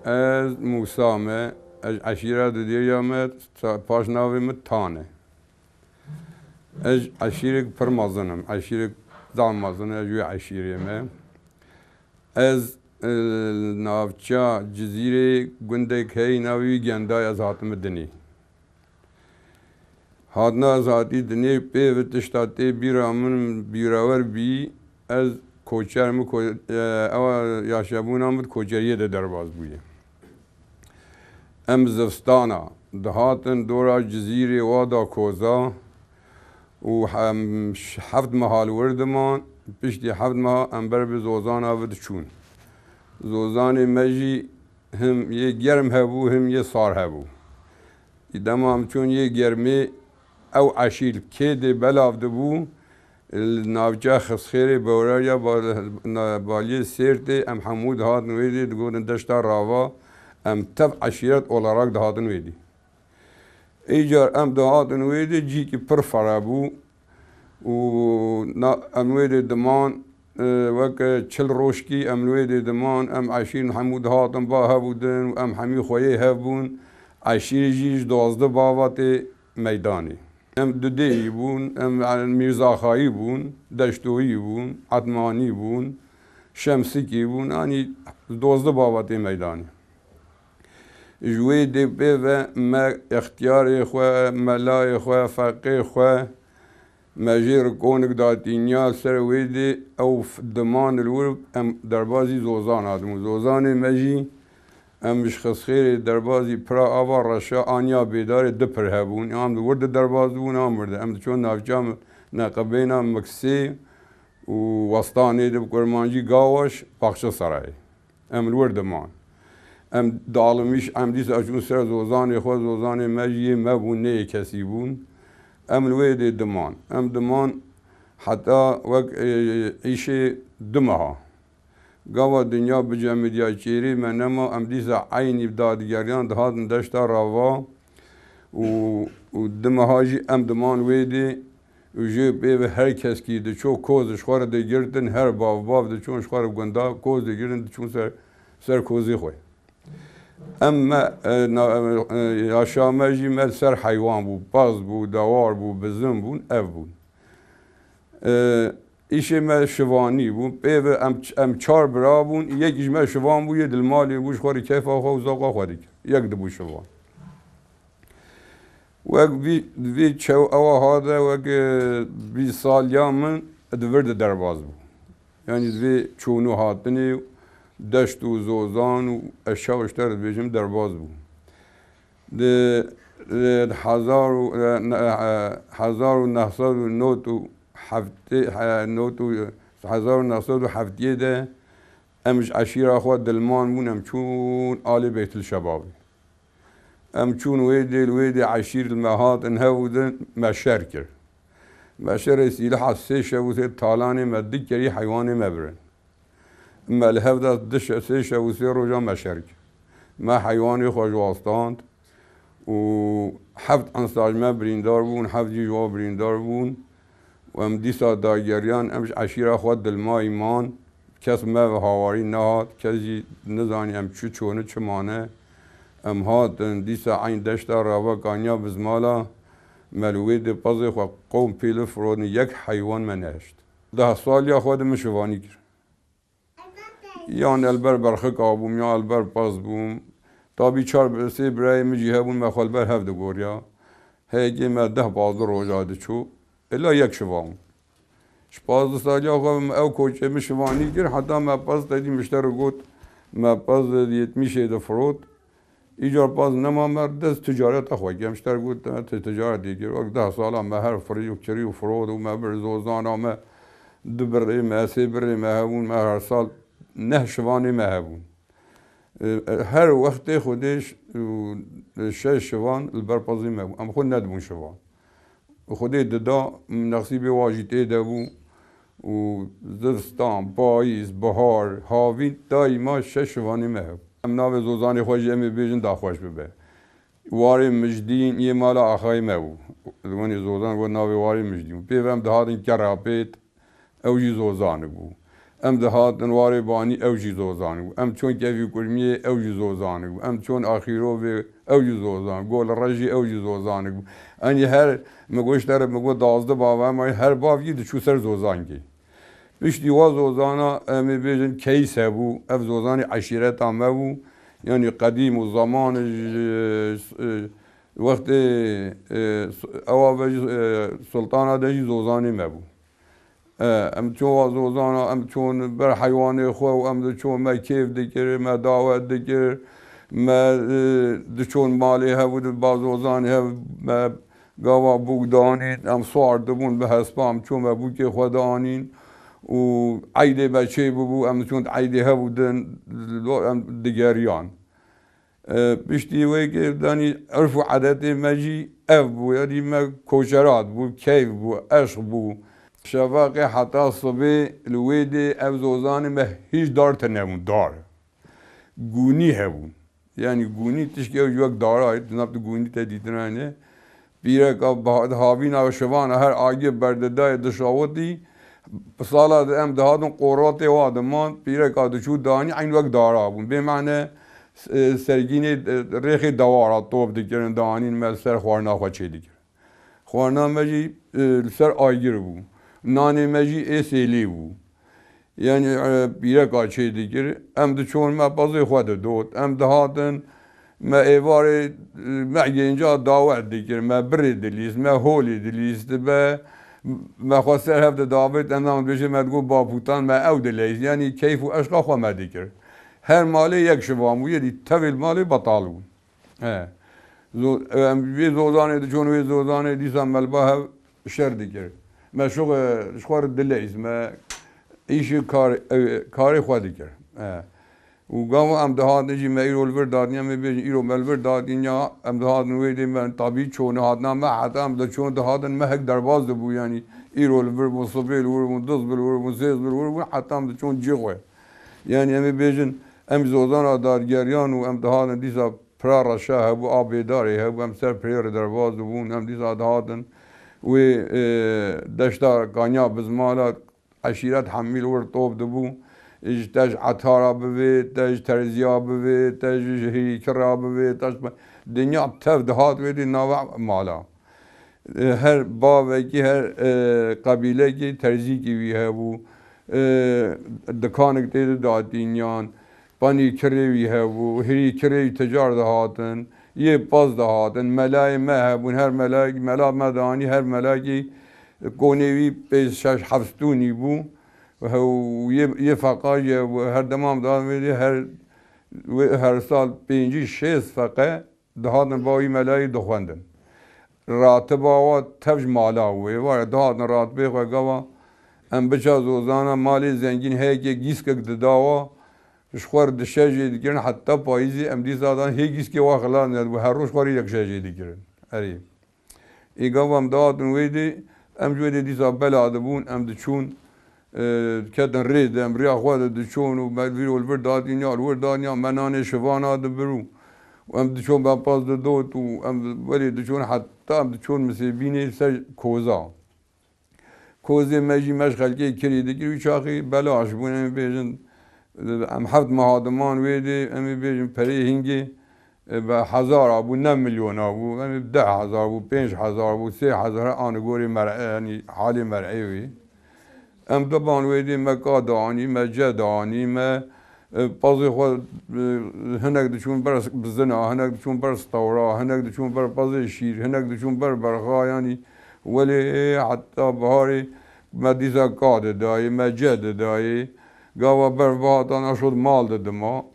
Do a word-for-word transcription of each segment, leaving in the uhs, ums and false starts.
Ez Mûsa me, ez eşîra Dudêriya me, ta-, paş navê min Tan e. Ez eşîrek pir mezin im, eşîrek zaf mezin e, ez wê eşîrê me. Ez, e, navça Cizîrê gundek heyî navê wî Genday ez hatime dinê. Hatina ez hatî dinê pê ve tişta tê bîra min bîrawer bî, ez koçer min ko-, e, ewa yaşebûna min di koçeriyê de derbas bûye. Em zivstana dihatin dora Cizîrê wa da koza û hem ş-, heft meha li wir diman, piştî heft meha em ber bi zozana ve diçûn. Zozanê me jî him yê germ hebû, him yê sar hebû. Dema em çûn yê germê ew eşîr kê dê belav dibû, li navçeya Xizxêrê Bewrariya bal-, na-, baliyê Sêrtê em hemû dihatin wê dê digotin Deşta Rava, em tev eşîret olarak dihatin wê dê. Îcar em dihatin wê dê cîkî pir fere bû û na-, em wê dê diman, e, weke çil rojkî em li wê dê diman, em eşîr hemû dihatin ba hev û din û em hemî xweyê hev bûn. Eşîrê jî ji duwazdeh bava tê meydanê. Em Dudêyî bûn, em, e, Mîrzaxayî bûn, Deştoyî bûn, Etmanî bûn, Şemsikî bûn, anî duwazdeh bava tê meydanê. Ji wê dê pê ve me extiyarê xwe, melayê xwe, feqê xwe, me jê rikonik datîniya ser wê dê ew f-, diman li wir em derbazî Zozan hatin. Zozanê me jî em ji Xizxêrê derbazî pira ava reşa aniya bêdarê du pir hebûn. Em di wir de derbaz dibûn, em wir de. Em diçûn navça neqibêna Miksê û Westanê de bi kurmancî Gawaş, Baxçesarayê. Em li wir diman. Em dalimîş, em dîsa çûn ser zozanê xwe, zozanê me jî yê me bûn, ne yê kesî bûn. Em li wê dê diman. Em diman heta wek, e, îşê du meha. Gava dinya bicemidiya çêrê me nema, em dîsa eynî dadigeriyan dihatin Deşta Rava û, û du meha jî em diman wê dê. Û jê pê ve her keskî diçû koz ji xwe re digirtin, her bav bav diçûn ji xwe re gunda koz digirtin, diçûn ser, ser kozê xwe. Em me, e, na-, e, yaşa me jî me ser heywan bû, pez bû, dewar bû, bizin bûn, ev bûn. E, îşê me şivanî bû, pê ve em, em çar bira bûn, yek ji me şivan bû, yê di li malê bû, ji xwe re keyfa xwe û zewqa xwe dikir. Yek dibû şivan. Wek vî, vî çew ewa hate, wek, e, vî saliya min di vir de derbaz bû. Yanî di vê çûn û hatinê, deşt û zozan û eşya û ji te re dibêjim derbaz bû. Di, di hezar û, e, ne, e, hezar û neh sed û nod û heftê, e, nod û, hezar û neh sed û heftiyê de em ji eşîra xwe dilman bûn, em çûn alê Beytulşebabê. Em çûn wê dê, li wê dê eşîr li me hatin hev û din me şer kir. Me şerê sîliha sê şev û sê talanê me du kerî heywanê me birin. Me li hev de du şe-, sê şev û sê roja me şer kir. Me heywanê xwe ji wan stand û heft ensa ji me birîndar bûn, heft jî ji wan birîndar bûn. Û em dîsa dageriyan, em ji eşîra xwe dilmayî man. Kes me ve hawarî nehat, kes jî nizanî em çi çûne, çi mane. Em hatin, dîsa eyn deşta Rava kaniya Bizmala, me li wê dê pezê xwe qewm pê li firotin, yek heywan me nehişt. Deh saliya xwe de min şivanî kir. Yan el ber berxika bûm, yan el ber pez bûm. Tabî çar bi-, sê birayê min jî hebûn, me xwe li ber hev digoriya. Heyekê me deh pazdeh roja diçû. Êla yek şivan bû. Ji pazdeh saliya xwe min ew koçê min şivanî kir, heta me pez tedî min ji te re got, me pez di yetmişê de firot. Îcar pez nema me dest ticareta xwe kir. Em ji te re got, te ticaretê kir. Wek deh sala me her firî û kirî û firot û me bir zozana me du birê me, sê birê me hebûn, me her sal neh şivanê me hebûn. E, e, her wextê Xwedê ş-, û şeş şivan li ber pezî me bû. Em xwe nedibûn şivan. Xwedê dida, nexsîbê wa jî tê de bû. Û zivistan, payîz, bihar, havîn, daîma şeş şivanê me hebû. Em navê zozanê xwe jî em ê bêjin daxweş bibe. Warê Mijdîn yê mala axayê me bû. Di winê zozan got navê warê Mijdîn bû. Pê ve em dihatin Kerapêt, ew jî zozanik bû. Em dihatin warê banî, ew jî zozan bû. Em çûn kevî kurmiyê, ew jî zozan bû. Em çûn axîrovê, ew jî zozan. Gol rejî, ew jî zozan bû. Enî her, min got, ji te re min got, dazdeh bava me, her bav yî diçû ser zozankê. Piştî wa zozana, em ê bêjin, keyis hebû. Ev zozanê eşîreta me bû. Yanî qedîm û zaman ji, e, wextê, e, ewa ve jî, e, sultana de jî zozanê me bû. E, em çûn wa zozana, em çûn ber heywanê xwe û em diçûn, me kêf dikir, me dawet dikir, me, e, diçûn malê hev û di ba zozanê hev, me gava bûk danîn, em siwar dibûn bi hespa, em çûn me bûkê xwe danîn û eydê me çê bibû, em diçûn eydê hev û din, em digeriyan. E, piştî wê kê danî, urf û edetê me jî ev bû, yanî me koçerat bû, keyf bû, eşq bû. Şevaqê heta sibê li wê dê ev zozanê me hîç dar tune bûn, dar. Gûnî hebûn. Yanî gûnî tişkî ew ji wek dara ye, tu nav tu gûnî te dîtina ne. Pîreka ba-, havîna şivana her agir berdidayê dişawitî. Sala de em dihatin qoratê wa diman, pîreka diçû danî eyn wek dara bûn. Bê mane, e, sergînê, e, rêxê dewara top dikirin, danîn me ser xwarina xwe çê dikirin. Xwarina me jî, e, li ser agir bû. Nanê me jî ê sêlê bû. Yanî, e, pîreka çê dikir. Em diçûn me pezê xwe didot. Em dihatin me êvarê, e, me gênca dawet dikir. Me birê dilîst, me holê dilîst, me, me xwe ser hev didavêt. Em nam dibêjin me digot bapûtan me ew dileyst. Yanî keyf û eşqa xwe me dikir. Her malê yek şivan bû. Yê dî tevê li malê betal bûn. He. Zo-, em vê zozanê diçûn, wê zozanê dîsa me li ba hev şer dikir. Me şox, e, ji xwe re dileyz, me îşê kar-, e, karê xwe dikir. He. Û gava em dihatin jî me îro li vir dadinya, me bêjin îro me li vir dadinya, em dihatin wê dê me tabî çûne hatina me, heta em diçûn dihatin me hek derbas dibû, yanî îro li vir bûn, sibê li wir bûn, diz bi li wir bûn, sêz bi li wir bûn, heta em diçûn cî xwe. Yanî em ê bêjin, em zozana dargeriyan û em dihatin dîsa Pira reşa hebû, a bêdarê hebû, em ser pirê re derbas dibûn, em dîsa dihatin wê, e, deşta Kanya Bizmala eşîret hemî li wir top dibû. Ji te ji etara bivê, te ji terziya bivê, te ji hêkira bivê, te ji dinya tev dihat wê dê nava mala. E, her bavekî, her, e, qebîlekî terzîkî wî hebû. E, dikanek tê de datînyan, panî kirê wî hebû, hirî kirê wî ticar dihatin, yê pez dihatin, melayê me hebûn, her melayekî, mela me danî, her melayekî konê wî pênc, şeş, heft stûnî bû. Hew, yê, yê feqa jî hebû, her dema em dihatin wê dê, her, wê, her sal pêncî, şêst feqe dihatin ba wî melayî dixwendin. Ratiba wa tev ji mala wê. Were dihatin ratibê xwe gava em biça zozana malê zengîn heyekê gîskek dida wa, ji xwe re dişejê dikirin heta payîzê em dîsa dan hê gîskê wa xilas nedibû. Her roj xwe re yek şejê dikirin. Erê. Ê gava em dihatin wê dê, em ji wê dê dîsa bela dibûn, em diçûn, e, diketin rê de, em riya xwe de diçûn û me vîr û li vir dadinya, li wir dadinya, me nanê şivana dibir û, û em diçûn, me pez didot û em welê diçûn, heta em diçûn Misêbînê ser koza. Kozê me jî me ji xelkê kirî dikir, wî çaxî belaş bûn, em ê bêjin, em heft meha diman wê dê, em ê bêjin perê hingê, e, be hezara bû, ne milyona bû, em ê deh hezar bû, pênc hezar bû, sê hezar, anî gorî mer'e, yanî halê mer'ê wê. Em diban wê dê me ka dianî, me ce dianî, me, e, pezê xwe, e, hinek diçûn ber bizina, hinek diçûn ber stewra, hinek diçûn ber pezê şîr, hinek diçûn ber berxa, yanî welê heta biharê me dîsa ka didayê, me ce didayê. Gava berf bihata, em şod mal didima.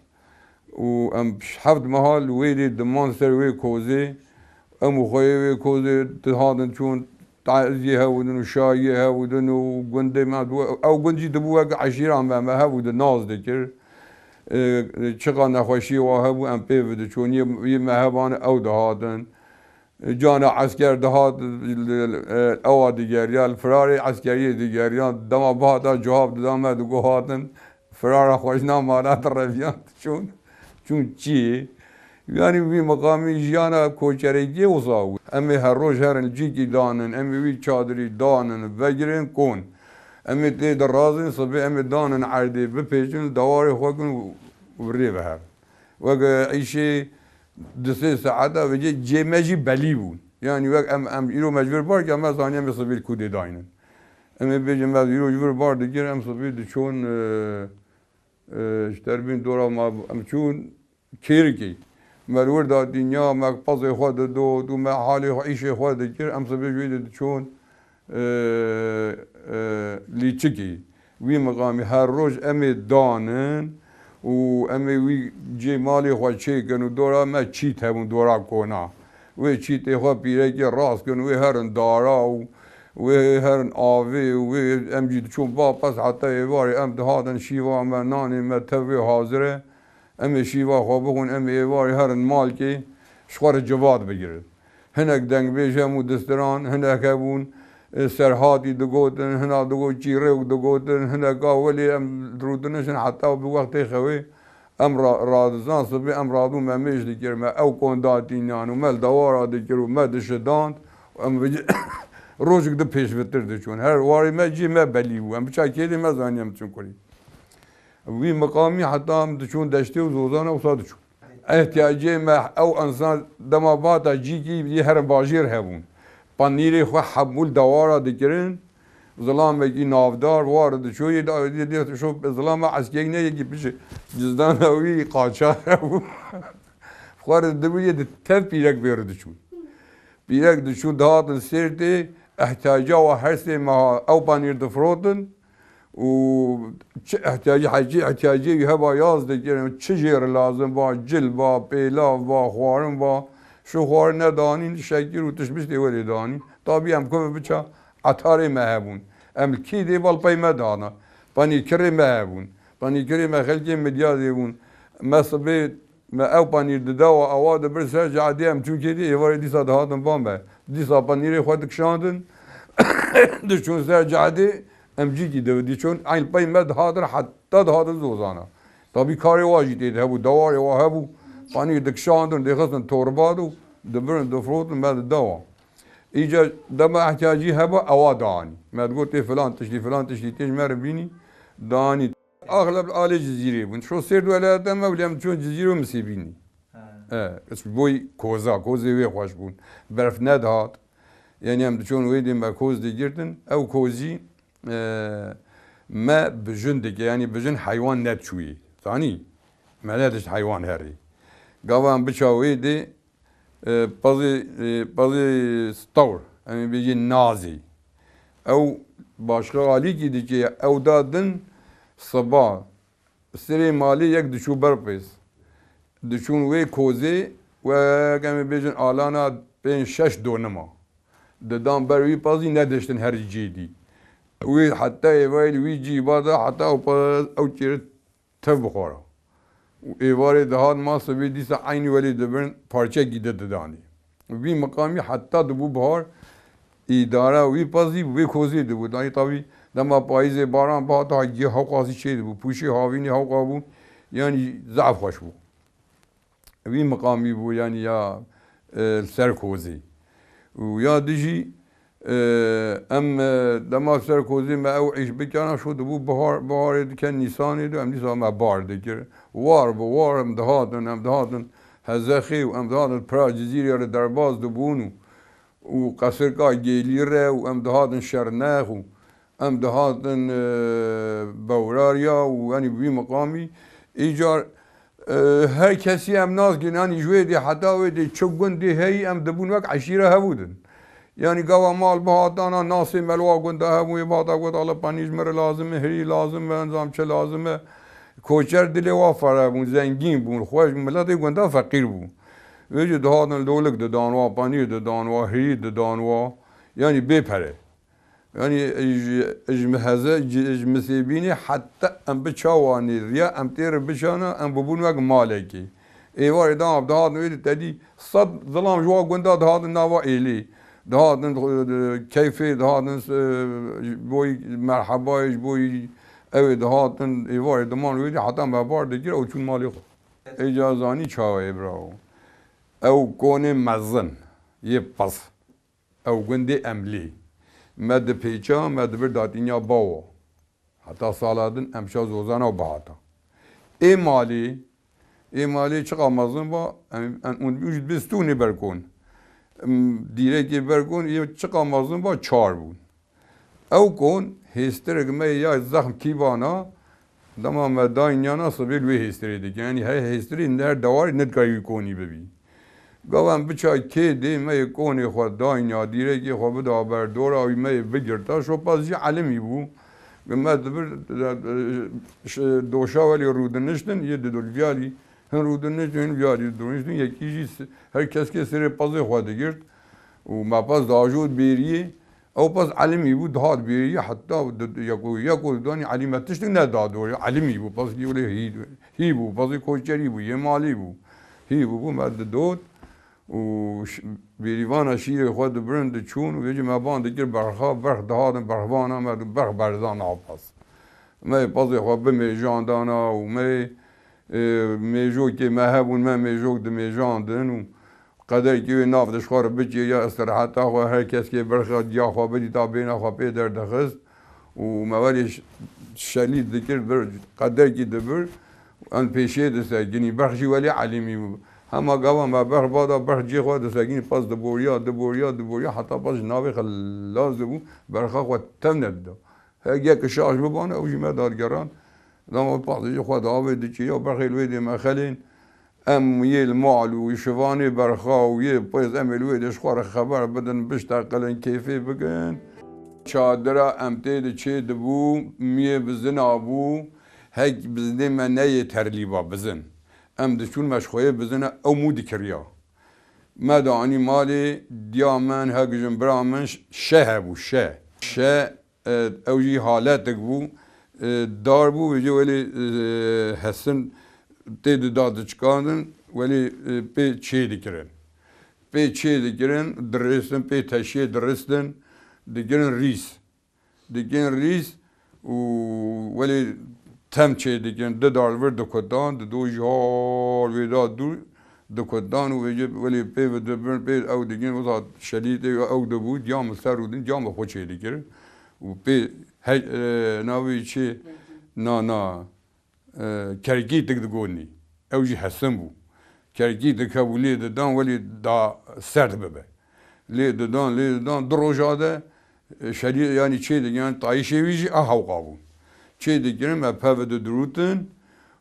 Û em heft meha li wê dê diman ser wê kozê. Em û xweyê wê kozê dihatin çûn taziyê hewidin û şahiyê hewidin û gundê me dibû, ew gund jî dibû wek eşîra me, me hewidin nas dikir. E, çiqa nexweşiyê wa hebû, em pê ve diçûn, yê, yê me hebane ew dihatin. Cana esker dihat, e, ewa digeriya, li firarê eskeriyê digeriya, dema bihata cihab dida me digot hatin, firara xwe ji nav mala direviyan diçûn, çûn çiyê. Yanî wî miqamî jiyana koçerekiyê wisa bû. Em ê her roj herin cîkî danin, em ê wî çadirî danin, vegirin kon. Em ê tê de razin, sibê em ê danin erdê bipêçin, dewarê xwe kin û, û rê biherin. Weke îşê di sê saeta vêcê cê me jî belî bûn. Yanî wek em, em îro me ji vir bar kir, em zanî em ê sibê li kûdê daynin. Em ê bêjin me îro ji vir bar dikir, em sibê diçûn, e, e, ji terbîn dora me, em çûn Kêrikê. Me li wir da dinya, me pezê xwe didot û me halê xwe, îşê xwe dikir, em sibê ji wê de diçûn, e, e, Lîçikê. Wî miqamî her roj em ê danin û em ê wî cê malê xwe çêkin û dora me çît hebûn, dora kona. Wê çîtê xwe pîrekê rast kin, wê herin dara û wê herin avê û wê em jî diçûn ba pez heta êvarê em dihatin şîva me, nanê me tevê hazir e. Em ê şîva xwe bixwin, em ê êvarê herin malkê, ji xwe re civat bigirin. Hinek dengbêj hebûn, distiran, hinek hebûn, e, serhatî digotin, hina digot çîrêk digotin, hineka welê em rûdinişin heta bi wextê xewê em ra-, radizan sibê em radû me mêj dikir, me ew kon datînan û me li dewara dikir û me dişidand û em vêc-, rojek di pêşvitir diçûn. Her warê me cî me belî bû. Em biça kêdê me zanî em çin kurî. Wî miqamî heta em diçûn deştê û zozana wisa diçûn. Ehtiyacê me ew ensan dema bata cîkî yê herin bajêr hebûn. Panîrê xwe hebûl dewara dikirin, zilamekî navdar war diçû yê da-, yê dê şo zilama eskek ne yekî pişi cizdana wî qaçar hebû. Xwe re dibû yê di tev pîrek bêri diçûn. Pîrek diçûn dihatin sêrtê, ihtiyaca wa her sê meha ew panîr difirotin. û çi ihtiyacî, hecî ihtiyacê wî heba yaz dikirin, çi jê re lazim ba, cil ba, pêlav ba, xwarin ba, şu xwarin nedanîn, şekir û tişmiştê welê danîn. Tabî em kuve biça etarê me hebûn. Em li kî dê bal pey me dana. Panîkirê me hebûn. Panîkirê me xelkê Midyadê bûn. Me sibê Me ew panîr dida wa, ewa dibir ser cadê em çûn kêdî, êvarê dîsa dihatin ba me. Dîsa panîrê xwe dikişandin, diçûn ser cadê, em cîkî dividî çûn, eyn pey me dihatin, heta dihatin zozana. Tabî karê wa jî tê de hebû, dewarê wa hebû, panîr dikişandin, dixistin torba de û dibirin, difirotin, me dida wan. Îca dema ihtiyacî heba, ewa danî. Me digot, tê filan tiştî, filan tiştî, tê ji me re bînî, danî. Axleb li alê Cizîrê bûn. Şo sêr du welata me, wî em çûn Cizîr û Misêbînî. He. E, ji boy koza, kozê wê xweş bûn. Berf nedihat. Yanî em diçûn wê dê me koz digirtin. Ew kozî, e, me bijin dike, yanî bijin heywan nediçûyê. Zanî? Me nedişt heywan herê. Gava em biça wê dê, e, pezê, e, pezê stewr, em ê bêjin nazê. Ew başqa alîkî dike, ew da din siba. Sirê malê yek diçû ber pêz. Diçûn wê kozê, wek em ê bêjin alana pênc şeş donima. Didan ber wî pezî nediştin her cî dî. Wî heta êvarê wî cî ba da heta ew pez, ew çêr tev bixwara. Û êvarê dihat ma sibê dîsa eynî welê dibirin parçekî de didanê. Vî miqamî heta dibû bihar, îdara wî pezî wê kozê dibû. Danî tabî dema payîzê baran bihata giya hewqasî çê dibû. Pûşê havînê hewqa bû, yanî zaf xweş bû. Wî miqamî bû, yanî ya, e, li ser kozê. Û ya dijî, e, em, e, dema ser kozê me ew îş bikana, şo dibû bihar, biharê diken nîsanê de, em dîsa me bar dikir. War bi war em dihatin, em dihatin Hezexê û em dihatin pira Cizîrê re derbas dibûn û, û qesirka Gêlî re û em dihatin Şernex û em dihatin, e, Bewrarya û, yanî, bi wî miqamî. Îcar, e, her kesî em nas kirin, yanî, ji wê dê heta wê dê çi gundê heyî, em dibûn wek eşîre hevû din. Yanî, gava mal bihatana, nasê me li wa gunda hebû, wê bihata got, "Ala panî ji min re lazim e, hirî lazim e, nizam çi lazim e." Koçer dilê wa fereh bûn, zengîn bûn, xweş bûn, miletê gunda feqîr bû. Wê jî dihatin lolik didan wa, panîr didan wa, hirî didan wa, yanî bê pere. Yanî ji, ji miheze, ji, ji Misêbînê heta em bi çawanê riya em tê re bişana, em bibûn wek malekê. Êvarê da em dihatin wê de tedî sed zilam ji wa gunda dihatin nava êlê. Dihatin, e, keyfê, dihatin, e, ji bo merhebayê, ji bo ew ê dihatin êvarê diman wê de heta me bar dikir ew çûn malê xwe. Êca zanî çawa ye birawo. Ew konê mezin yê pez. Ew gundê Emlê. Me dipêça, me dibir datînya bawa. Heta sala din em şa zozana û bihata. Ê malê, ê malê çiqa mezin ba, em, em, hûn û ji bistûnê ber kon. Em, dîrekê ber kon, ê çiqa mezin ba çar bûn. Ew kon hêstirek me ya zexm kîbana, dema me dayîn yana sibê li wê hêstirê dikin. Yanî her hêstirê her dewarê nedikarî wî konî bibî. Gava em biça kê dê me yê konê xwe dayîn ya dîrekê xwe bida ber dora wî me yê bigirta, şopaz jî elimî bû. Me dibir, ş-, doşa welê rûdiniştin, yê didolviyalî. Hin rûdiniştin, hin viyalî rûdiniştin, yekî jî s-, her keskê serê pazê xwe digirt. Û me paz dajot bêriyê, ew paz elimî bû, dihat bêriyê, heta di-, yeko, yeko danî elî me tiştik neda dorê, elimî bû, paz ki wele hî, hî bû, pazê koçerî bû, yê malî bû. Hî bû bû, me didot û ş-, bêrîvana şîrê xwe dibirin, diçûn û vêjî me ban dikir berxa, berx dihatin, berxvana me di berx berza navpaz. Me yê pazê xwe bimêjandana û me yê, e, mêjokê me hebûn, me mêjok dimêjandin û qederkî wê nav de ji xwe re bikê ya istiraheta xwe, her keskê berxa diya xwe bidîta bêhna xwe pê derdixist û me welê ş-, şelî dikir, bir qederkî dibir, em pêşiyê disekinî, berx jî welê elimî bû. Hema gava me berx bada, berx cê xwe disekinî, pas diboriya, diboriya, diboriya, heta pas ji navê xilas dibû, berxa xwe tev nedida. Heke ki şaş bibane, ew jî me dargeran. Dema paqtê jî xwe di avê diçe, ya berxê li wê dê me xelên. Em yê li mal û şivanê berxa û yê pêz em ê li wê dê ji xwe re xeber bidin, bişteqilin, kêfê bikin. Çadira em tê de çê dibû, miyê bizina bû, hek bizinê me neyê terlîba bizin. Em diçûn me ji xweyê bizina ew mû dikiriya. Me dianî malê diya min, hegijin bira min ş-, şe hebû, şe. Şe, e, ew jî haletek bû, e, dar bû, vêce welê, e, hesin tê dida diçikandin, welê, e, pê çê dikirin. Pê çê dikirin, diristin, pê teşiyê diristin, dikirin rîs. Dikin rîs û welê tem çê dikin, di dar vir dikutan, di do jî har wê da dûr dikutan û wê welê pê ve dibin, pê ew dikin, wisa şelîtê ew dibû, cam li ser rûdin, cam li xwe çê dikir. Û pê he-, e, navê çi? Na, na. E, kerkîtik digotinî. Ew jî hesin bû. Kerkîtik hebû lê didan welê da serd bibe. Lê didan, lê didan, du roja de, e, şerî-, yanî çê dikirin, tayîşê wî jî a hewqa bû. Çê dikirin, me peve didirûtin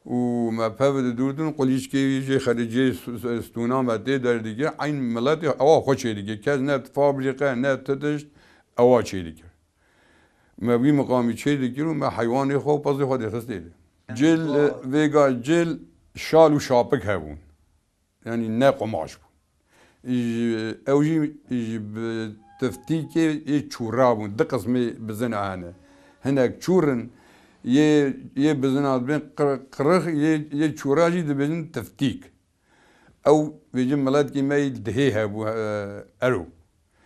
û me peve didirûtin, qulîçkê wî jê xericê st-, st-, stûna me tê derdikir, eyn miletê ewa xwe çê dikir. Kes ne fabrîqe, ne titişt, ewa çê dikir. Me wî miqamî çê dikir û me heywanê xwe û pezê xwe dêxistê de. Cil, e, vêga cil şal û şapik hebûn. Yanî ne qumaş bû. Ji, ew jî ji bi tiftîkê yê çûra bûn. Du qismê bizina hene. Hinek çûr in, yê, yê bizina dibên qir-, qirix, yê, yê çûra jî dibêjin tiftîk. Ew vêjin miletkî me yî dihê hebû, e, ero.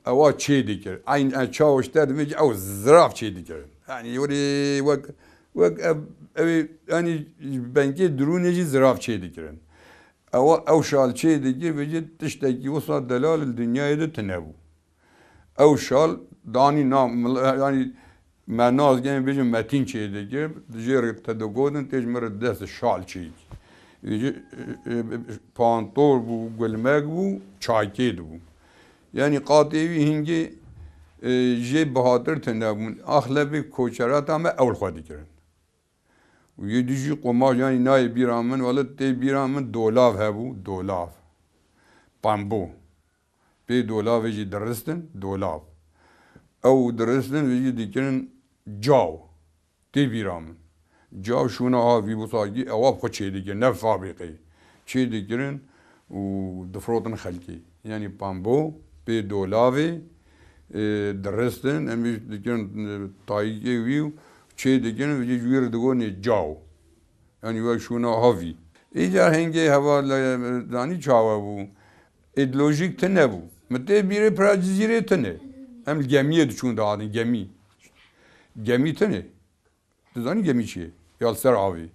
Ewa çê dikir. Eyn, e, çawa ji te dibêjî, ew zirav çê dikirin. Yanî werê wek, wek ev, ew ê, yanî ji bengê dirûnê jî zirav çê dikirin. Ewa ew şal çê dikir, vêjî tiştekî wisa delal li dinyayê de tune bû. Ew şal danî na, mil-, yanî me nas gen bêjin Metîn çê dikir, di jê re te digotin, tê ji min re dest şal çêkî. Ji, e, e, pantor bû, gulmek bû, çaykê dibû. Yanî qatê wî hingê, e, jê bihatir tune bûn. Axlebê koçerata me ew li xwe dikirin. Û yê dî jî qumaş, yanî nayê bîra min, wele tê bîra min dolav hebû, dolav. Pembo. Pê dolavê jî diristin, dolav. Ew diristin, vê jî dikirin caw. Tê bîra min. Caw şûna havî wisa kî ewa bi xwe çê dikirin, ne fabrîqeyê. Çê dikirin û difirotin xelkê. Yanî pembo, pê dolavê, e, diristin, em jî dikirin, e, tayîkê wî û çê dikirin, vê jî ji wî re digotinê caw. Yanî wek şûna havî. Îcar hingê heval, e, zanî çawa bû? Îdeolojîk tune bû. Min tê bîrê pira Cizîrê tune. Em li gemiyê diçûn dihatin, gemî. Gemî tune. Tu zanî gemî çi ye? Ya li ser avê.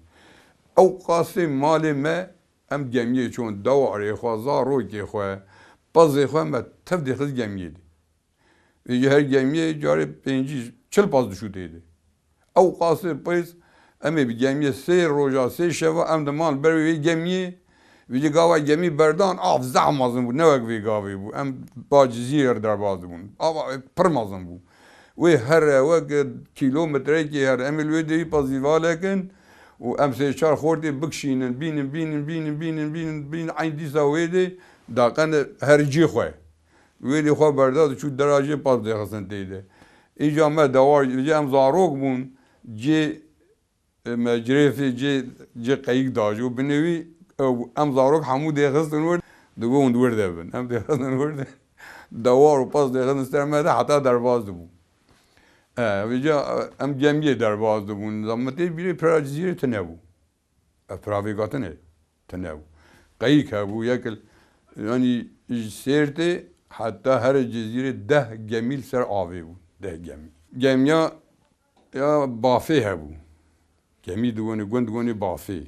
Ew qasê malê me, em gemiyê çûn, dewarê xwe, zarokê xwe, pezê xwe me tev dixist gemiyê de. Ê ji her gemiyê carê pêncî çil paz dişû tê de. Ew qasê pêz, em ê bi gemiyê sê roja, sê şeva em diman ber wê gemiyê. Vêca gava gemî berdan, av zehf mezin bû, ne wek vê gavê bû. Em ba Cizîrê re derbas dibûn. Ava pir mezin bû. Wê here wek kîlometrekê here, em ê li wê derî pezîvalek in û em sê çar xortê bikişînin, bînin, bînin, bînin, bînin, bînin, bînin, eyn dîsa wê dê daqene her cî xwe. Wê dê xwe berda diçû derajê pas dêxistin tê de. Îca me dewar, îca em zarok bûn, cê, e, me cirêfê cê, cê qeyîk da jî û binê wî, ew, em zarok hemû dêxistin wir, digot hûn di wir de bin. Em dêxistin wir de. Dewar û pas dêxistin ser me de heta derbas dibû. E, vêca, e, em gemiyê derbas dibûn. Zan me tê bîrê pira Cizîrê tune bû. Ev pira vêga tune, tune bû. Qeyîk hebû, yek li, yanî ji Sêrtê heta here Cizîrê deh gemî li ser avê bû. Deh gemî. Gemiya ya bafê hebû. Gemî digonê gund, digonê bafê.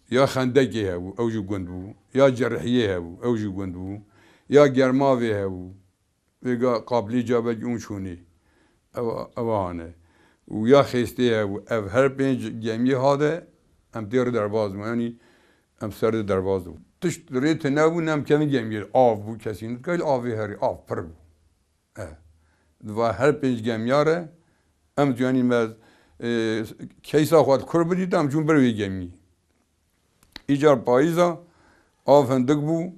Ya xendekê hebû, ew jî gund bû. Ya cerihiyê hebû, ew jî gund bû. Ya germavê hebû. Vêga qablî cabekî ûn çûnî. Ev, ev hane. Û ya xêstê hebû. Ev her pênc gemiyê ha de em tê re derbas bûn. Yanî em ser de derbas dibûn. Tişt rê tune bû, ne em kevin gemiyê. Av bû, kesî nitkayî avê herî. Av pir bû. E. Di va her pênc gemiya re em, yanî me, e, keysa xwe di kur bidît, em çûn ber wê gemiyê. Îcar payîza av hindik bû,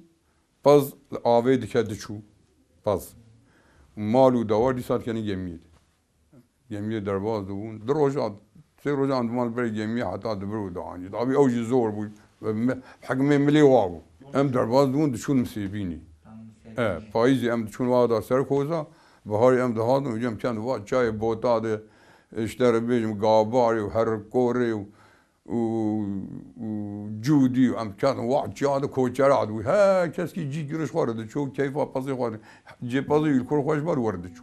pez li avê dike diçû. Pez. Mal û dawar dîsa dikenî gemiyê de. Gemiyê derbas dibûn. Du roja, sê roja em diman li ber gemiyê heta dibir û dianî. Dabî ew jî zor bû. Ve me, hikmê milê wa bû. Em derbas dibûn, diçûn Misêbînî. E, payîzê em diçûn wa da ser koza, biharê em dihatin û cem çend va çayê bota de, işte re bêjim gabarê û herkorê û û, û cûdî û em ketin wa çiya de koçera dibû. Her kes kî cî giriş xwe re diçû, keyfa pezê xwe re. Cê pezê û li kur xwe ji ber were diçû.